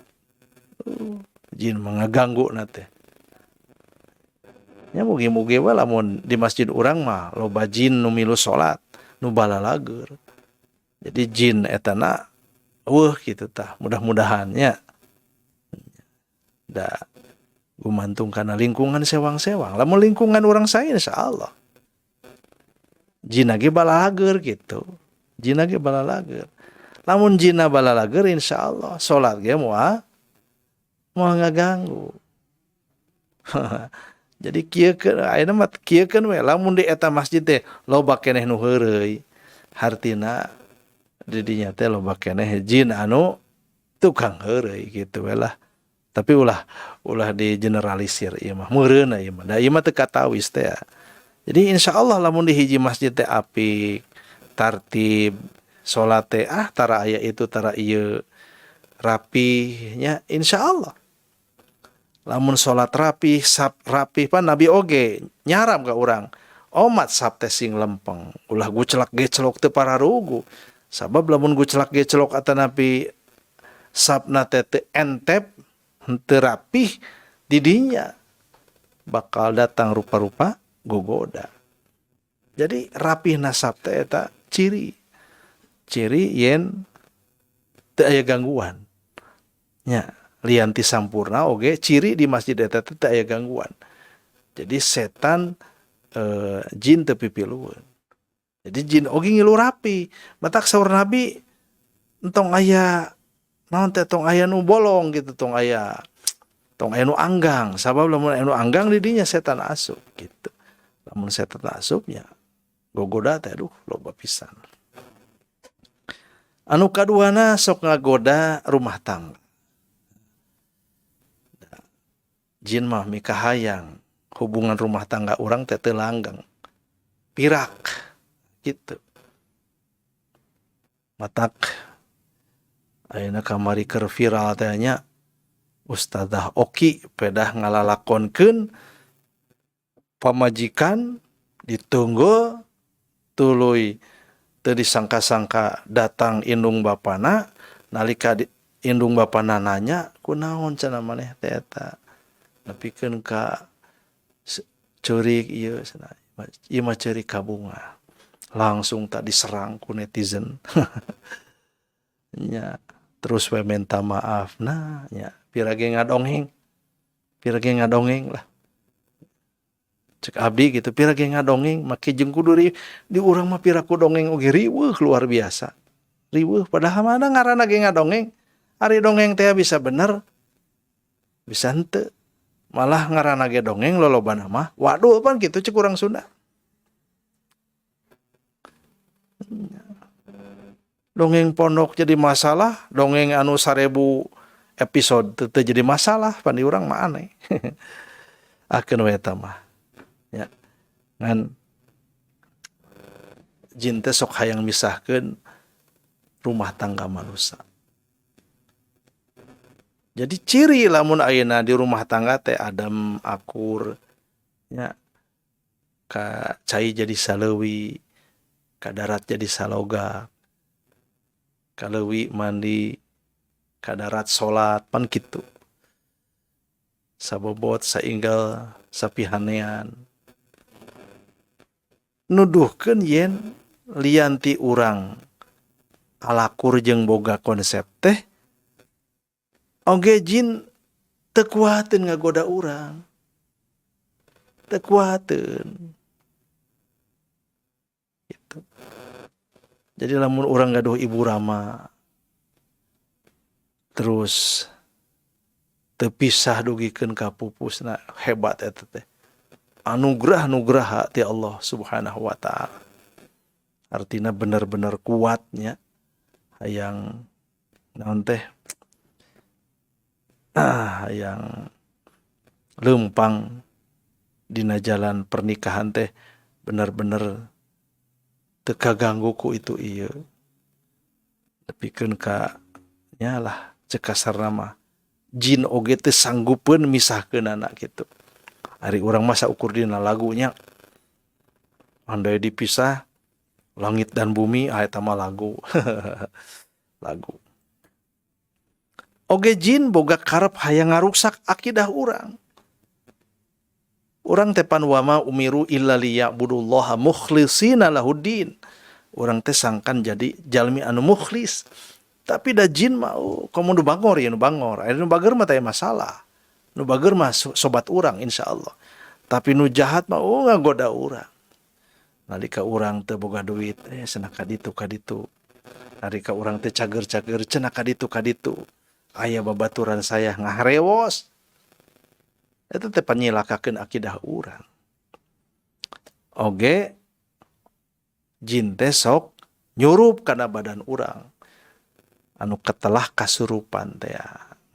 Jin mah ngaganggu na teh. Nya mugi-mugi we lamun di masjid urang mah loba jin nu milu salat, nu balalageur. Jadi jin eta na eueuh gitu tah, mudah-mudahan nya. Da gumantung kana lingkungan sewang-sewang. Lamun lingkungan urang sae insyaallah. Jin ge balalager gitu. Jin ge balalager. Lamun jinna balalager insyaallah salat ge moal ngaganggu. Jadi kieu keun ayeuna mah kieu keun we lamun di eta masjid teh loba keneh nu heureuy. Hartina di dinya teh loba keneh jin anu tukang heureuy gitu we lah. Tapi ulah digeneralisir ieu mah meureun ieu mah. Da ieu mah teu katawis teh. Jadi insyaallah lamun di hiji masjid teh apik, tartib, salat teh tara aya itu tara ieu rapih nya insyaallah. Lamun salat rapih, sap rapih pan Nabi oge nyaram ka urang. Omat sap teh sing lempeng, ulah gucelak gecelok teu pararugu. Sabab lamun gucelak gecelok atanapi sapna teh teu entep, henteu rapih didinya bakal datang rupa-rupa gogoda. Jadi rapih nasab teh eta ciri. Ciri yen teu aya gangguan. Nya, lian ti sampurna oge ciri di masjid eta teh teu aya gangguan. Jadi setan jin teu pipilueun. Jadi jin oge ngilu rapi. Matak saur Nabi entong aya naon teh tong aya nu bolong gitu, tong aya nu anggang. Sabab lamun aya nu anggang di dinya setan asup gitu. Lamun setan asup nya gogoda teh aduh loba pisan. Anu kaduana sok ngagoda rumah tangga. Jin mah mikahayang hubungan rumah tangga urang teh teu langgeng. Pirak gitu. Matak ayeuna kamari keur viral teh nya Ustazah Oki pedah ngalalakonkeun pamajikan ditunggu tuluy teu disangka-sangka datang indung bapana nalika indung bapana nanya kunaon cenah maneh teh eta nepikeun ka ceurik ieu cenah ieu mah ceurik kabunga langsung tak diserang ku netizen. Nya terus we minta maaf nah nya pira ge ngadongeng lah cek abdi gitu pira ge ngadongeng make jeung kudu di urang mah pira ku dongeng oge riweuh luar biasa riweuh padahal mana ngaranna ge ngadongeng ari dongeng teh bisa bener bisa henteu malah ngaranna ge dongeng lolobana mah waduh pan kitu cek urang Sunda. Dongeng pondok jadi masalah, dongeng anu 1000 episode teu jadi masalah pan di urang mah aneh. Akeun we eta mah. Ya. Ngan jin teh sok hayang misahkeun rumah tangga manusia. Jadi ciri lamun ayeuna di rumah tangga teh adem akur nya, ka cai jadi saleuwi, ka darat jadi saloga, ka leuwi mandi, ka darat salat, pan kitu. Sabobot sainggal sapihanean. Nuduhkeun yen lian ti urang alakur jeung boga konsep teh oge jin teu kuateun ngagoda urang. Teu kuateun. Gitu. Jadi lamun urang gaduh ibu rama terus teu pisah dugikeun ka pupusna, hebat eta teh. Anugerah nugraha ti Allah Subhanahu wa taala. Artina bener-bener kuatnya hayang naon teh hayang leumpang dina jalan pernikahan teh bener-bener teu kaganggu ku itu ieu. Nepikeun ka nya lah cek kasarna mah jin oge teu sanggupeun misahkeunana kitu. Ari urang mah saukur dina lagunya. Andai dipisah langit dan bumi, ah eta mah lagu. Lagu. Oge jin boga karep hayang ngaruksak akidah urang. Urang teh pan wama umiru illa liya'budullaha mukhlisina lahuddin. Urang teh sangkan jadi jalmi anu mukhlis. Tapi da jin mah oh, komo nu bangor ya nu bangor. Ari nu bager mah teh masalah. Nu bager mah sobat urang insyaallah. Tapi nu jahat mah oh ngagoda urang. Nalika urang teu boga duit, cenah kaditu kaditu. Nalika urang teu cager-cager, cenah kaditu kaditu. Aya babaturan saya ngaharewos. Eta teh panyilakakeun akidah urang. Oge jin teh sok nyurup kana badan urang. Anu ketelah kasurupan teh.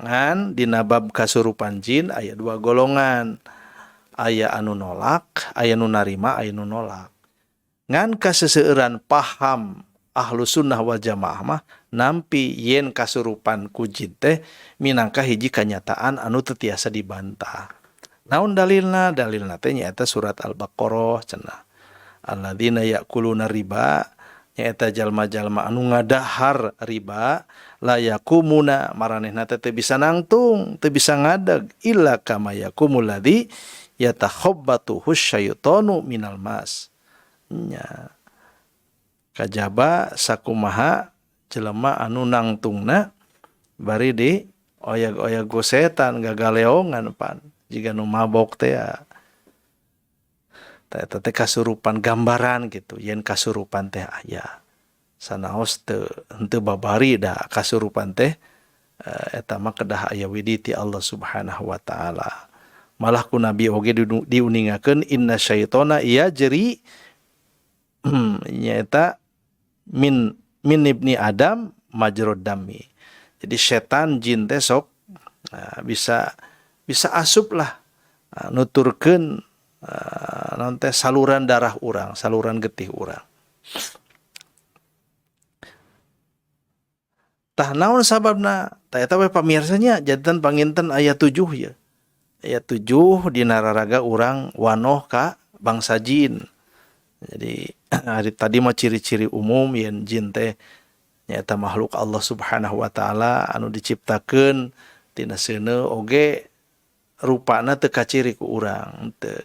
Ngan dina bab kasurupan jin aya dua golongan. Aya anu nolak, aya nu narima, aya nu nolak. Ngan kaseseueuran paham ahlu sunnah wal jamaah mah nampi yen kasurupan ku jin teh minangka hiji kanyataan anu teu tiasa dibantah. Naon dalilna? Dalilna teh nyaeta surat Al-Baqarah cenah. Alladzina ya'kuluna riba, nyaeta jalma-jalma anu ngadahar riba, la yaqumuna maranehna teh teu bisa nangtung, teu bisa ngadeg illa kama yaqumul ladzi yatakhabbatuhu syaitanu minal mas. Nya kajaba sakumaha jelema anu nangtungna bari di oyag-oyag ku setan gagaleongan pan jiga nu mabok teh ya. Eta teh kasurupan gambaran gitu yen kasurupan teh aya sanaos teu henteu babari da kasurupan teh eta mah kedah aya widi ti Allah Subhanahu wa taala. Malah ku Nabi oge diuningakeun inna syaitona yajri nyaeta min ibni Adam majrod dami. Jadi setan jin teh sok bisa asup lah nuturkeun naon teh saluran darah urang, saluran getih urang. Tah naon sababna? Tah eta we pamirsanya janten panginten ayat 7 ya. Ayat 7 dina raraga urang wanoh ka bangsa jin. Jadi hari tadi mah ciri-ciri umum yen jin teh nyaeta makhluk Allah Subhanahu wa taala anu diciptakeun tina seuneu oge rupana teu kaciri ku urang teu.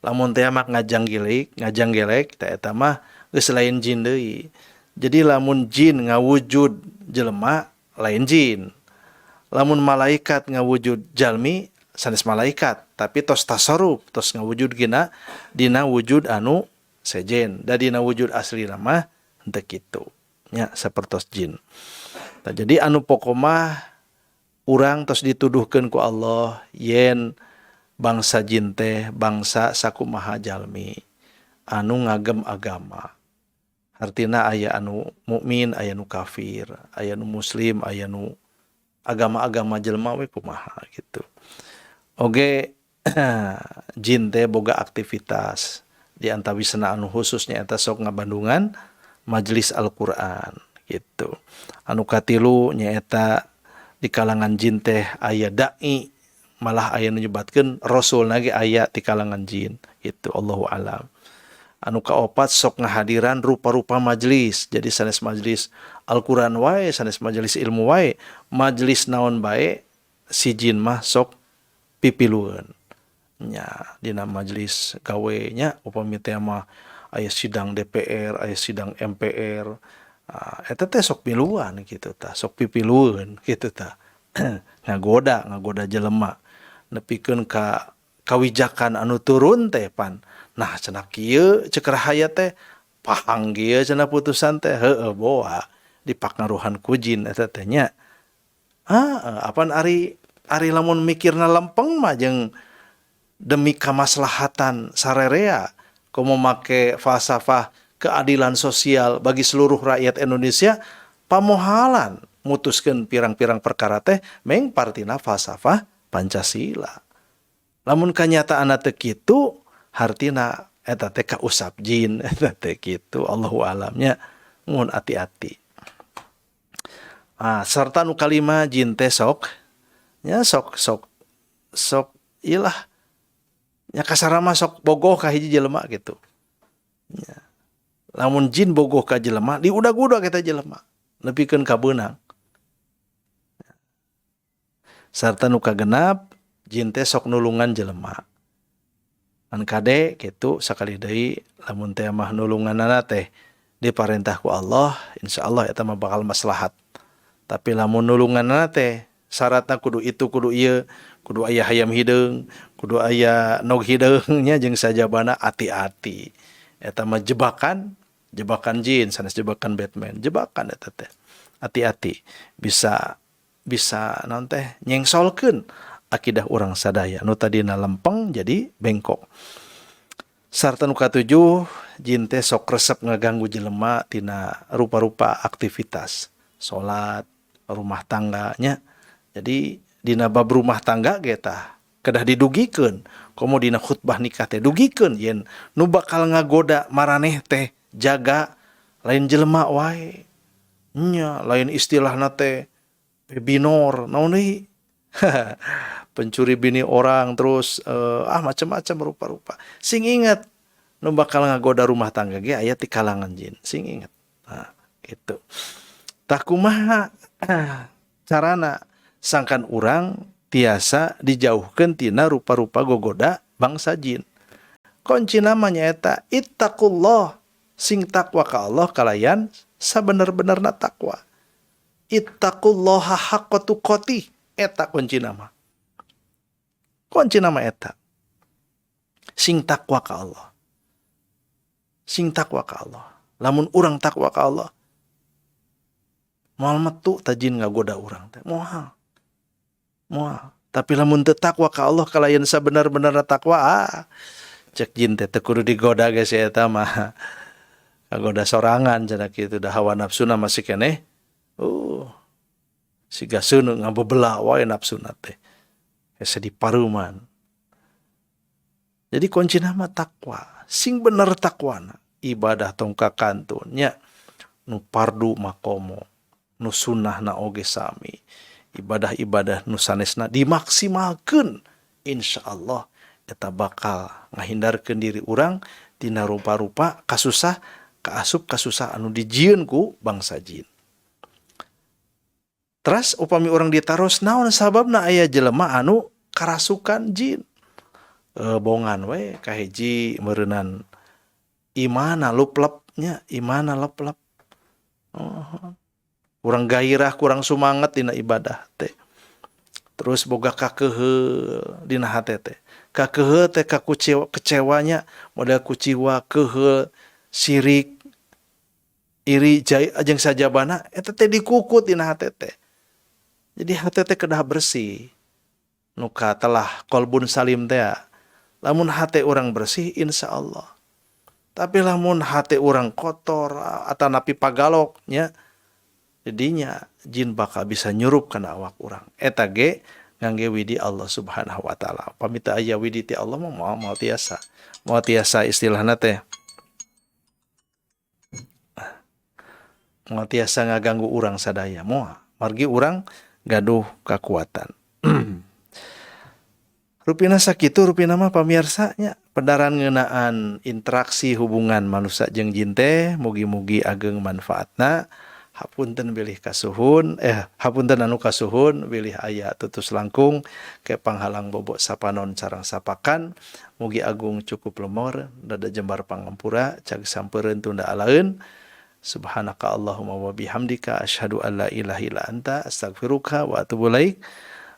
Lamun teh mah ngajanggelek teh eta mah geus lain jin deui. Jadi lamun jin ngawujud jelema lain jin. Lamun malaikat ngawujud jalmi sanes malaikat, tapi tos tasarruf, tos ngawujud gina dina wujud anu sejen. Da dina wujud asli mah henteu kitu nya sapertos jin. Nah, jadi anu pokok mah urang tos dituduhkeun ku Allah yen bangsa jin teh bangsa sakumaha jalmi anu ngagem agama. Artina aya anu mukmin, aya nu kafir, aya nu muslim, aya nu agama-agama jelema we kumaha gitu. Oge jin teh boga aktivitas di antawisna anu khususnya eta sok ngabandungan majelis Al-Qur'an gitu. Anu katilu nyaeta Di kalangan jin teh aya dai, malah aya nu nyebatkeun rasulna ge aya ti kalangan jin gitu, Allahu alam. Anu kaopat, sok ngahadiran rupa-rupa majelis. Jadi sanes majelis Al-Qur'an wae, sanes majelis ilmu wae, majelis naon bae si jin mah sok pipilueun nya. Dina majelis gawe nya, upami teh mah aya sidang DPR, aya sidang MPR, eta teh sok miluan gitu tah, sok pipilueun gitu tah, ngagoda ngagoda jelema nepikeun ka kawijakan anu turun teh. Pan nah cenah kieu ceuk rahayat teh, pahang kieu cenah putusan teh, heueuh boa dipangaruhan ku jin eta teh nya. Ah, apan ari ari lamun mikirna lempeng mah jeung demi kamaslahatan sarerea, komo make falsafah keadilan sosial bagi seluruh rakyat Indonesia, pamohalan mutuskeun pirang-pirang perkara teh mengpar tina falsafah Pancasila. Lamun kanyataan teu kitu, hartina eta teh kausap jin eta teh kitu, Allahu alamnya. Mun hati-hati. Ah, serta nu kalima, jin teh sok nya sok sok sok ilah nya, kasarna mah sok bogoh ka hiji jelema gitu nya. Lamun jin bogoh ka jelema, diudag-udag eta jelema nepikeun ka beunang. Sarta nu kagenap, jin teh sok nulungan jelema. Ngan kade kitu, sakali deui, lamun teh mah nulunganana teh diparentah ku Allah, insyaallah eta mah bakal maslahat. Tapi lamun nulunganana teh syaratna kudu itu kudu ieu, kudu aya hayam hideung, kudu aya nog hideung nya jeung sajabana, hati-hati, eta mah jebakan, jebakan jin, sanes jebakan Batman, jebakan eta teh. Hati-hati, bisa bisa naon teh, nyengsolkeun akidah urang sadaya nu tadina lempeng jadi bengkok. Sarta nu katujuh, jin teh sok resep ngaganggu jelema tina rupa-rupa aktivitas salat, rumah tangganya. Jadi dina bab rumah tangga ge tah kedah didugikeun, komo dina khutbah nikah teh dugikeun yen nu bakal ngagoda maraneh teh jaga lain jelema wae nya, lain istilahna teh pebinor, naon deui, pencuri bini orang, terus macam-macam rupa-rupa. Sing ingat, nu bakal ngagoda rumah tangga ge aya ti kalangan jin, sing ingat. Nah, itu tah kumaha carana sangkan urang tiasa dijauhkan tina rupa-rupa gogoda bangsa jin? Kunci namanya eta ittaqullah, sing takwa ka Allah kalayan sabener-benerna takwa. Ittaqullaha haqqa tuqatih, eta kunci nama, kunci nama eta sing takwa ka Allah, sing takwa ka Allah. Lamun urang takwa ka Allah, moal metu tah jin ngagoda urang teh, moal, moal. Tapi lamun teu takwa ka Allah kalayan sabener-benerna takwa, ah, cek jin teh teu kudu digoda ge si eta mah, kagoda sorangan cenah kitu, da hawa nafsuna masih keneh siga seuneu, ngabebela wae nafsuna teh, hese diparuman. Jadi kunci nama takwa, sing bener takwana, ibadah tong kakantun nya, nu fardu makomo, nu sunnah na oge sami, ibadah-ibadah nu sanesna dimaksimalkeun, insyaallah eta bakal ngahindarkeun diri urang tina rupa-rupa kasusah, kaasup kasusah anu dijieun ku bangsa jin. Teras upami urang ditaros naon sababna aya jelema anu karasukan jin, bongan we. Kahiji meureunan imana luplep nya, imana leplep, oh, kurang gairah, kurang sumanget dina ibadah teh. Terus boga kakeuheul dina hate teh, kakeuheul teh kakucewa, kecewanya model kuciwa, keuheul, sirik, iri, jai jeung sajabana, eta teh dikukut dina hate teh. Jadi hate teh kedah bersih, nu telah qalbun salim teh. Lamun hate urang bersih, insya Allah. Tapi lamun hate urang kotor atau napi pagalok nya, jadinya jin bakal bisa nyurup kana awak urang. Eta ge ngangge widi Allah Subhanahu wa Taala. Pamit aya widi ti Allah mah moal moal tiasa, moal tiasa istilahna teh, moal tiasa ngaganggu urang sadaya, moal. Margi urang Gaduh kakuatan. Rupina sakitu rupina mah, pamirsa nya, pedaran ngeunaan interaksi hubungan manusia jeung jin teh. Mugi-mugi ageng manfaatna. Hapunten bilih kasuhun, eh, hapunten anu kasuhun bilih aya tutus langkung ke panghalang bobok sapanon sareng sapakan. Mugi agung cukup lemor, dada jembar pangampura, cag sampeureun tunda alaeun. Subhanaka Allahumma wa bihamdika, asyhadu an la ilaha illa anta, astaghfiruka wa atubu ilaik.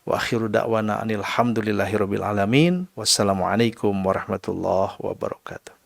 Wa akhiru da'wana anil hamdulillahi rabbil alamin. Wassalamualaikum warahmatullahi wabarakatuh.